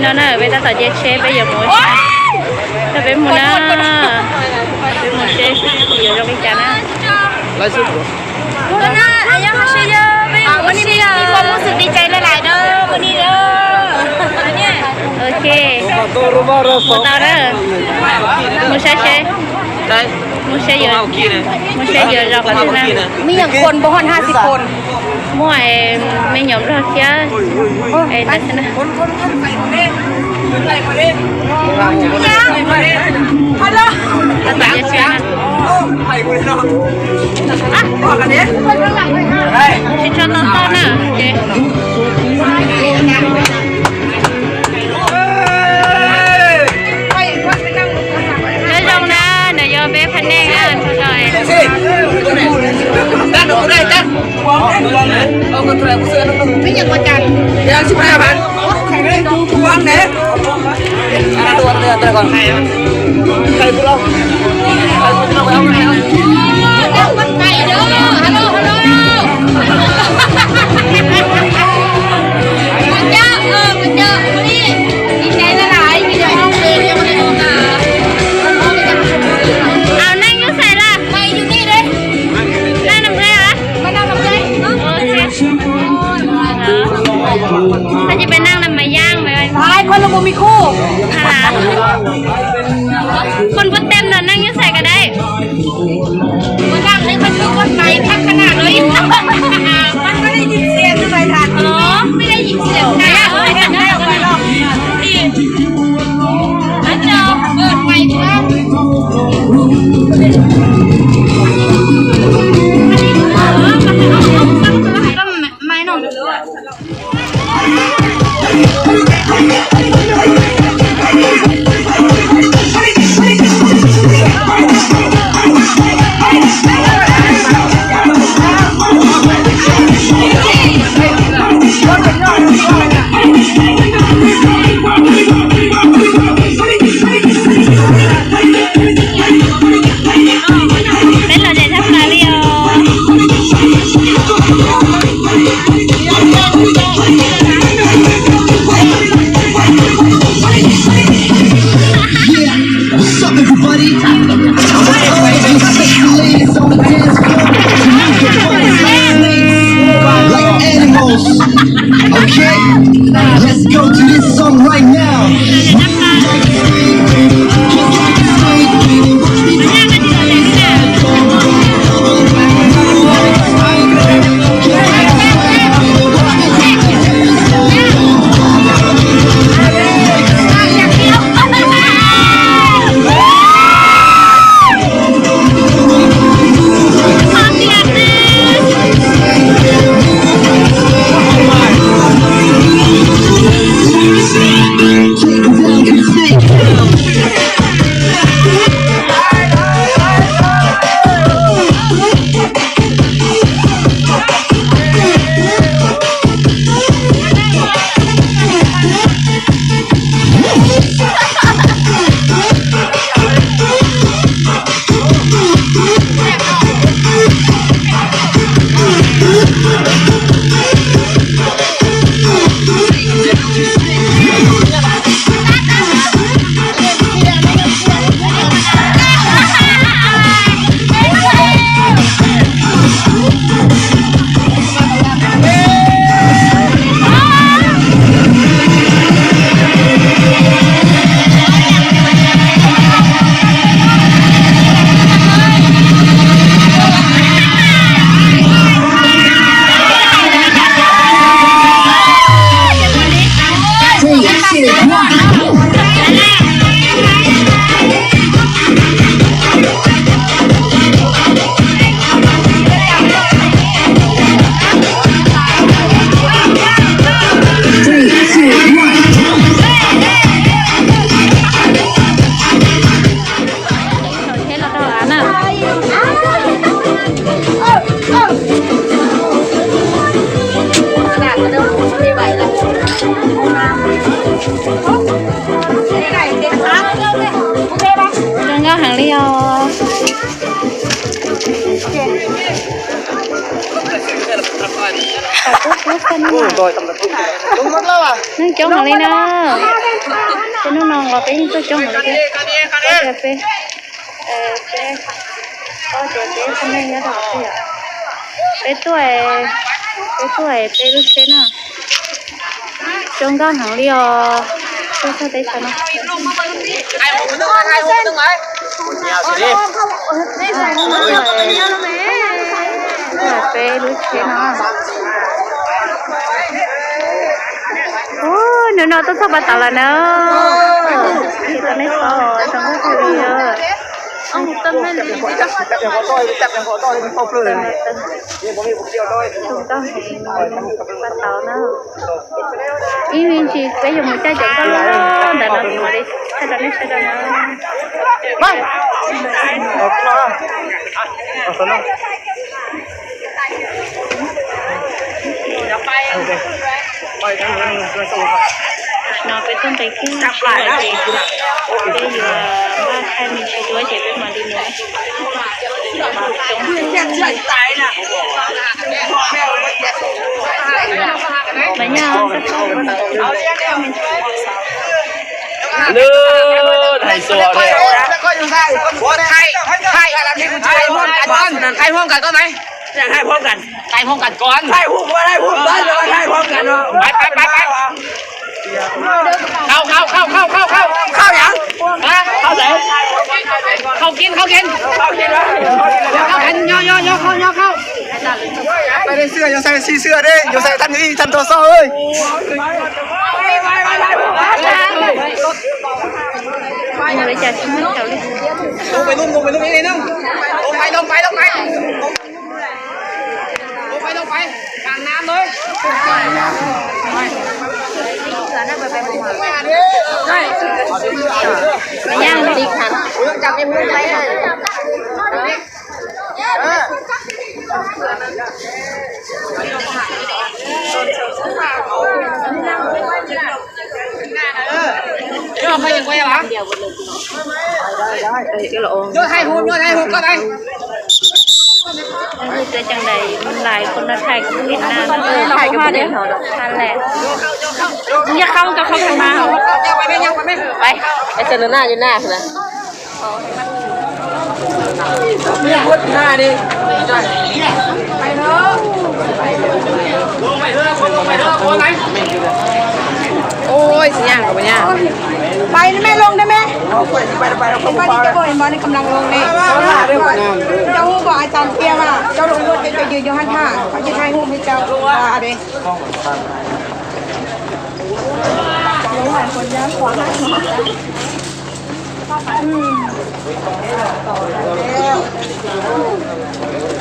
No na, peb tab tom caij tsheb peb yuav mus, peb mus na, peb mus seb yuav zoo li cas na. Ok, mus tau na, mus saib seb, mus saib yuav, mus saib yuav zoo li na. Muaj me nyuam Nplog thiab. Tsis tshua tau toj na. Nyob zoo na, ntawm yog peb pha neej na. Au, neej nyuj xais laj? Neej nab nqe a? Koj cia peb neej na mas yaj. Koj puas tem ntawm neej nyuj xais ko dab? Peb los deb tshaj plaws li os. What's up, everybody? Let's go to this song right now. Let's go to this song right now. Like animals. Okay? Let's go to this song right now. Neeg coob heev li na. Ces hnub no nqos peb yeej tuaj coob heev li thiab. Peb, peb, peb, peb tuaj, peb tuaj peb lub tsheb na. Zoo nkauj heev li os, tuaj txog teb chaws no. Peb lub tsheb no. Hnub no tuaj txog pas tod lawm na. Ces tau nej pom zoo nkauj kawg li os. Zoo nkauj heev pas tod na. Ib me ntsis peb yuav mus caij cov nkoj loj loj ntawm no mam li thaij rau nej saib rau na. No peb tuaj nqis kiag ces peb yuav npaj thaij me ntsis dua ces peb mam li mus. Mas nyob lub hais xua thiab. Thaij, thaij, thaij hwm kas koj mas. Thaij hwm kas koj. Thaij hwm kas koj. Thaij hwm, thaij hwm, thaij hwm kas no. Pais, pais, pais, pais. Khau, khau, khau, khau, khau, khau. Khau yam? Khau xev? Khau kib, khau kib. Nyob, nyob, nyob, khau, nyob, khau. Xwb, yuav xaim xis xwb de, yuav xaim thaj ib thaj rau xoj. Nyob hais hum, nyob hais hum koj dais. Tseem daim lais koj no thaij kuv Việt Nam no, thaij kuv Việt Nam no, thaij lawm. Nyob khau, koj khau kawg mas. Pais, pais txog nws na, yus na. Ui, txiv nyab, txiv nyab. Pais na me, loo na me. Pais na, pais na, pais na, pais na. Pais na, pais na, pais na. Cov hu kom a cas tiag mas, cov loo luaj cov cov yws yog hab thaj, kom cia thaij hu me cov a de.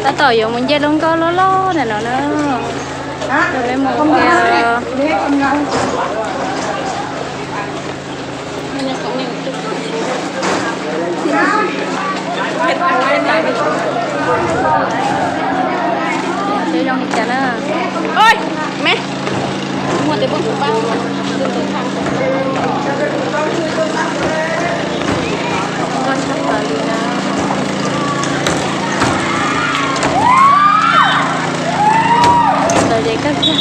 Tab tom yuav mus nce lub nkoj loj loj ntawm no na. Yuav mus ua zoo li cas na. Oj, me, muaj tes poj tus pab. Nkoj tshaj plaws li na. Txawm ces kawg kiag.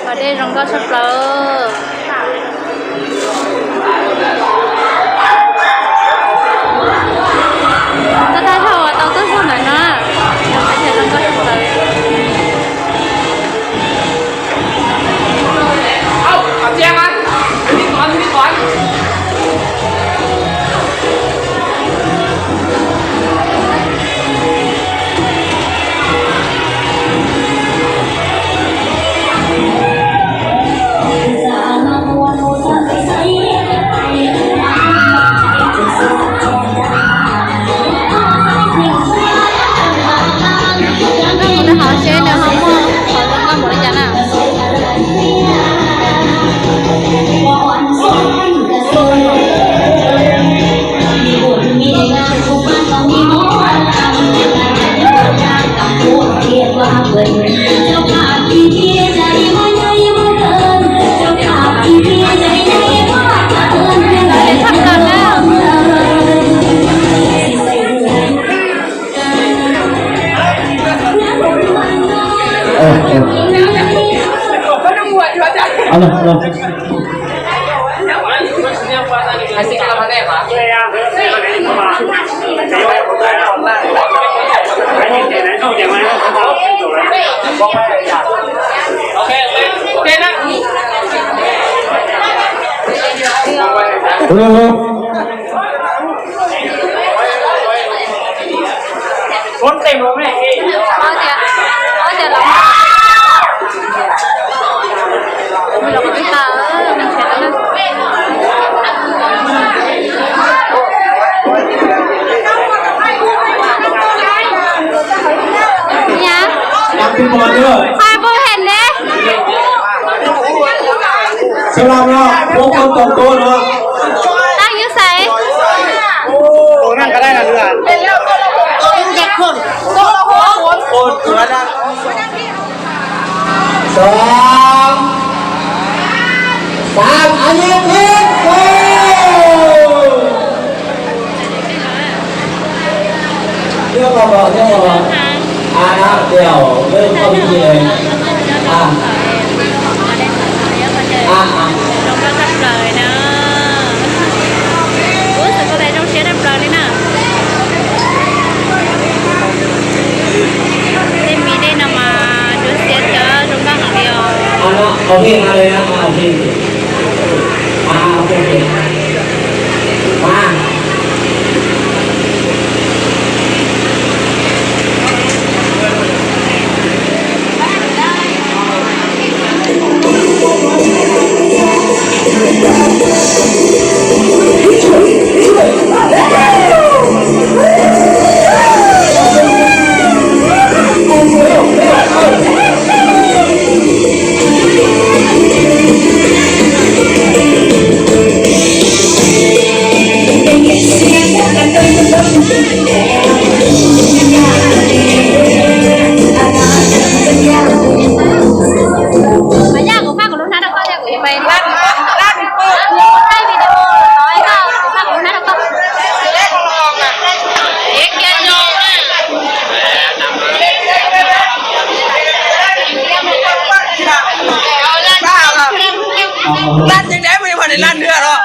Hos dej zoo nkauj tshaj plaws. Tab tab hau uas tau tuaj txog ntawm no, zoo nkauj tshaj plaws. Alo, alo. Alo, alo. Ua tias, ua tias los, los qhov twg tau, Nyab, qhov puas phem ne? Sawv daws no, poob koob tau koob no. Tag ywj xaiv. Ua naj ka dai na lwm. Ua naj ka dai. Sáu, tám, anh em lên. Tiếp vào vòng, tiếp vào vòng. À, đó, kiểu, với không gì này. À. À, à. Ua, xwm koj pais zoo siab tshaj plaws li na. Tej mis dej no mas rau siab thiab zoo nkauj heev li os. Ov pheej no li na, ov pheej. Ov pheej. Mas yog kuv faj kuv lub hnab rau koj thiab kuv yuav pais lab, lab video tod, kuv faj kuv lub hnab rau koj. Lab, lab nws os.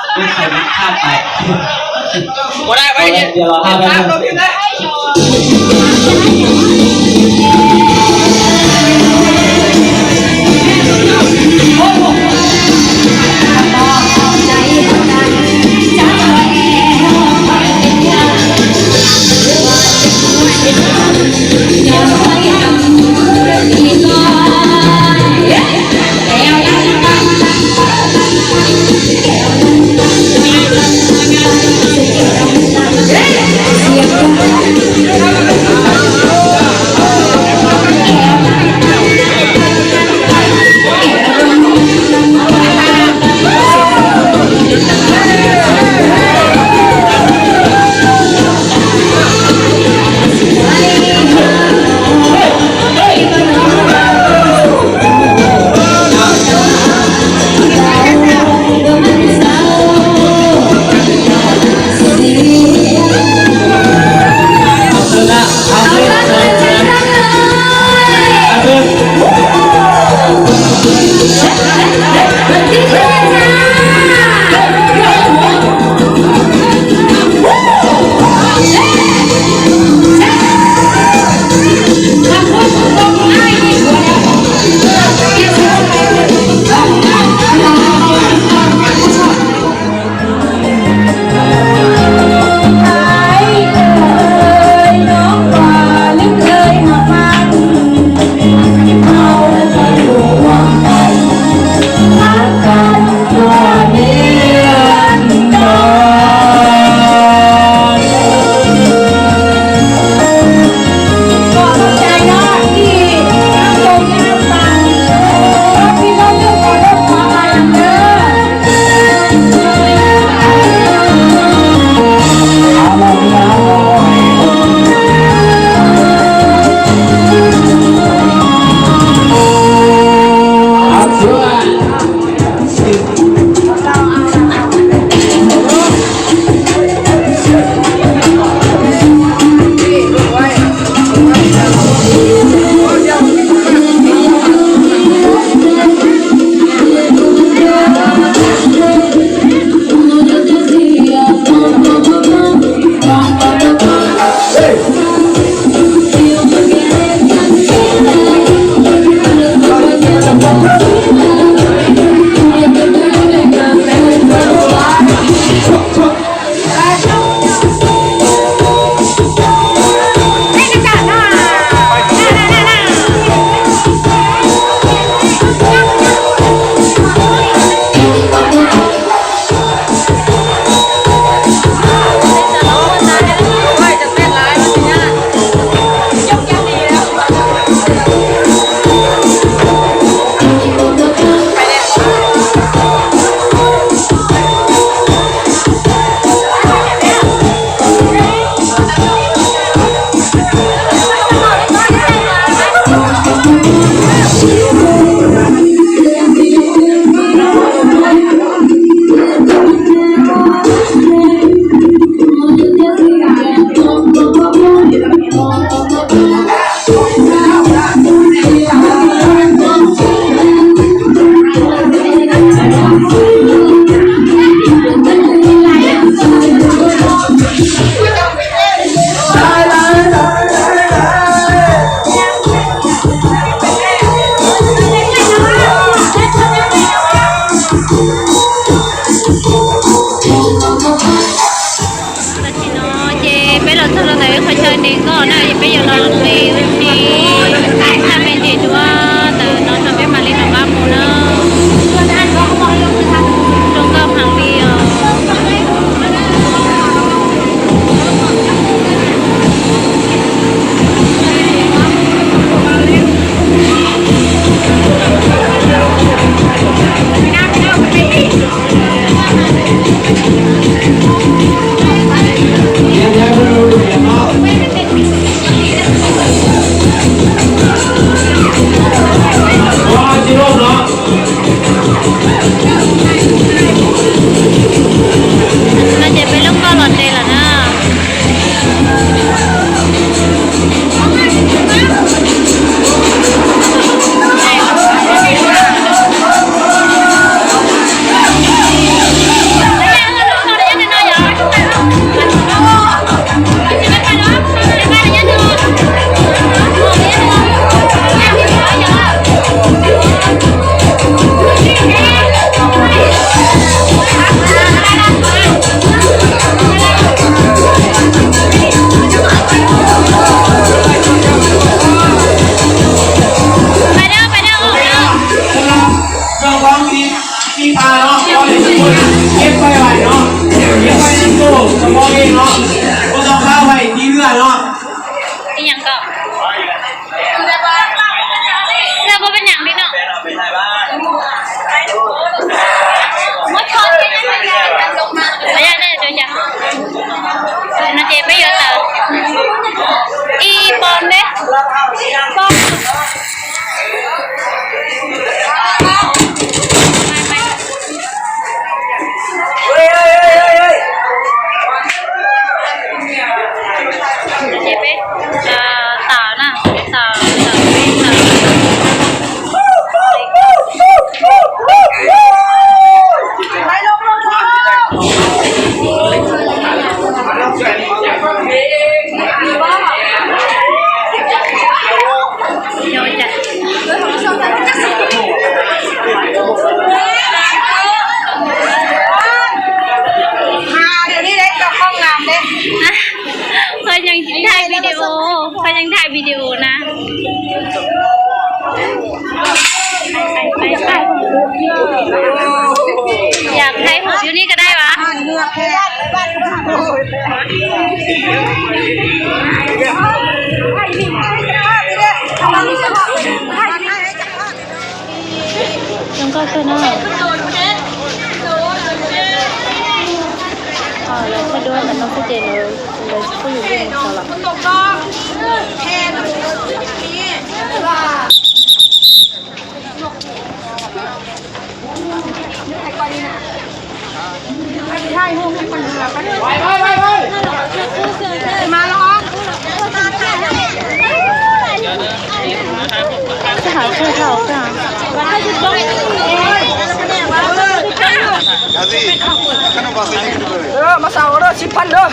Mas sao đó, chín phần đó.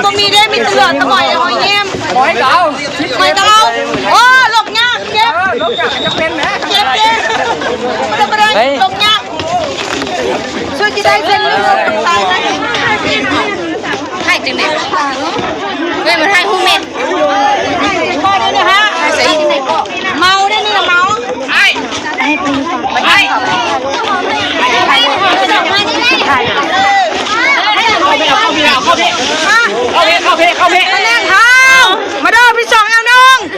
Tôi mi đây, mi tôi lượt, tôi mời hội em. Mời cậu. Mời tao. Ô, lộc nhá, kép. Lộc nhá, kép lên nè. Kép, kép. Tôi đây, lộc nhá. Xưa chị đây, xưa chị đây. Hai tiếng này. Đây mà hai hôm mệt. Màu đây là màu. Mà đâu, bị sòng eo nông.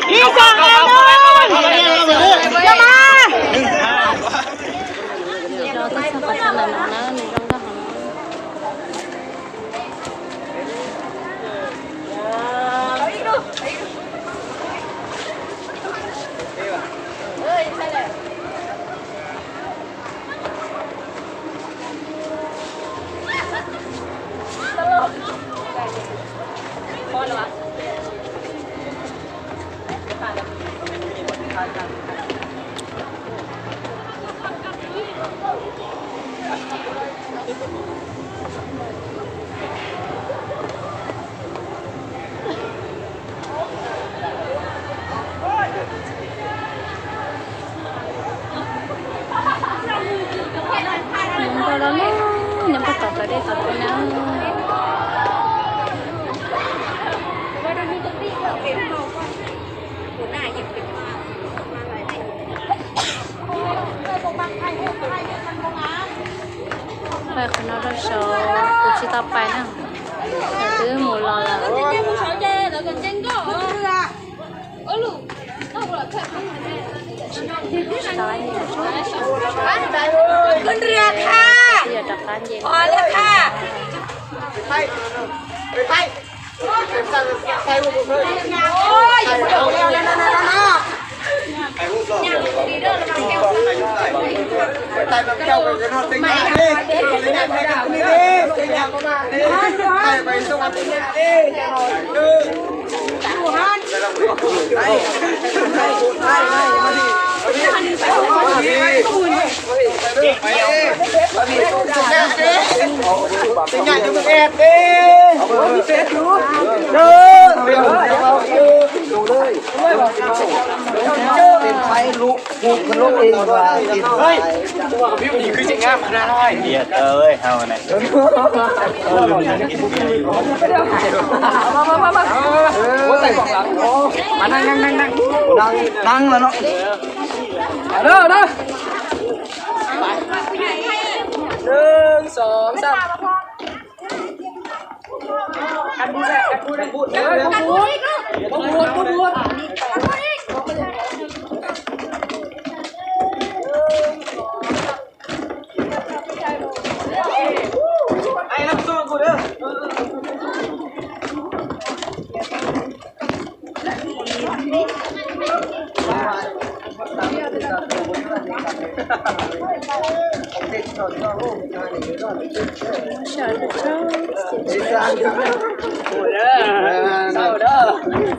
Bị sòng eo nông. Cho ba. Nyob rau no, nyob rau tom tawm dej tom tuaj na. Pais qhov no rau saud, kuv tsis tau pais na, kuv twb mus los lawm. Rov qab nce. Năng, năng, năng, năng. Ở đó, ở đó. Hนึ่ង សង សាម.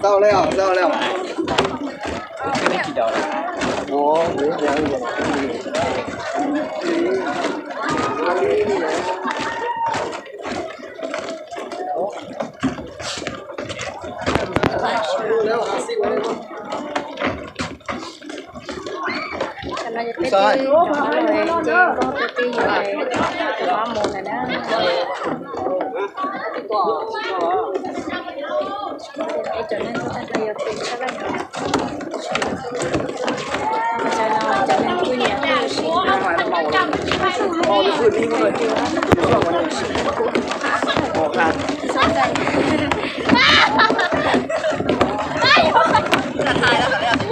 Tau lawm, tau lawm. Tam no ces peb twb rov qab los ces nkauj twb twb yuav rov qab mus lawm na. Peb cov neeg tuaj tag kis yuav pem sab laj.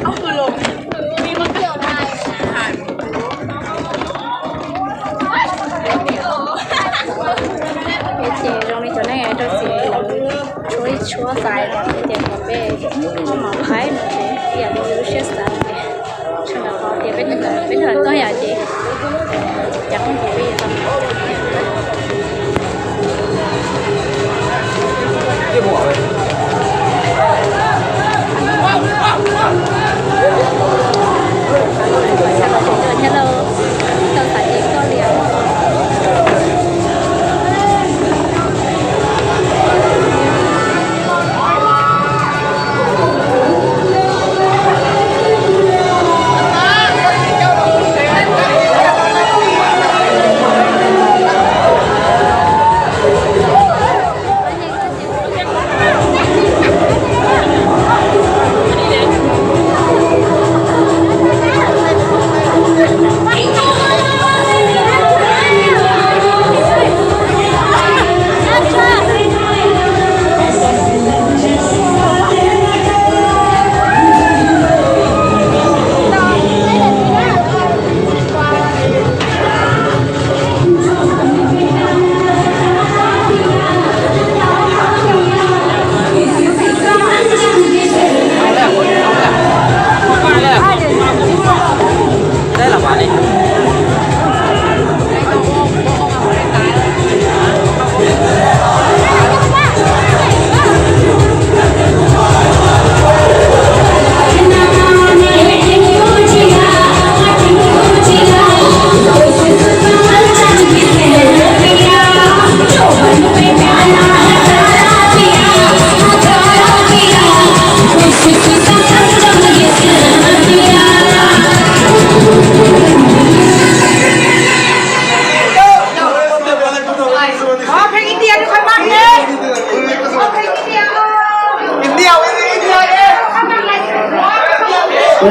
Cov no cov neeg kuj nyiam kuj yuav siv. Ces zoo li cov neeg rau txiv lawv tshuab ib tshuab xaiv ces kom peb muab mov qhaib no ces ib yam li lub siab xav ces sawv daws qhov tias peb, peb nrog lawv tuaj yom ces cas qoob ces peb yuav tau. Ba,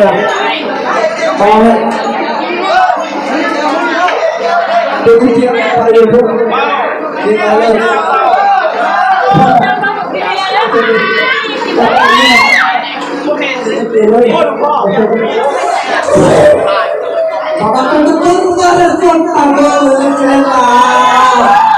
tôi cũng chia ba điều thôi. Thì là lên. Ba ba tôi tôi tôi tôi tôi tôi tôi tôi tôi